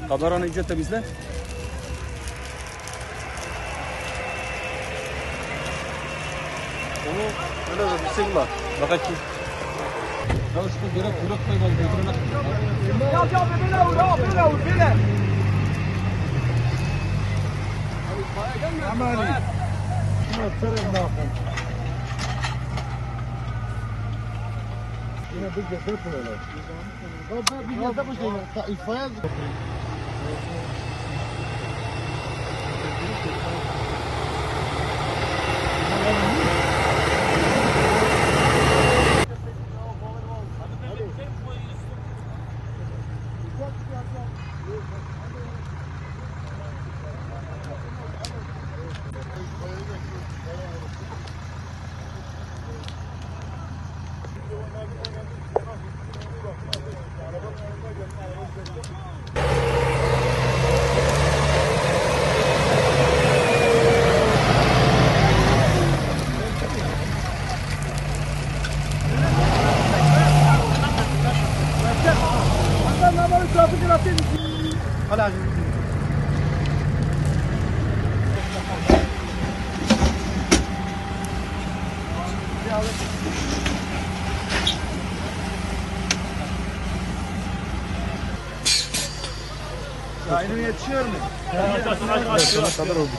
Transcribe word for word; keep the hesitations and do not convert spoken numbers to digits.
Kameranı iyice temizle. Onu öyle de bir şey var. Bak ki. Ya işte gerek bırakmayın abi, götürün. Ya, ya, böyle vur, ya, böyle vur, böyle. Aman iyi. Şuna sırf ne yapayım? Yine bir ceset böyle. Ya, elim yetişiyor mu? Sana kadar oldu.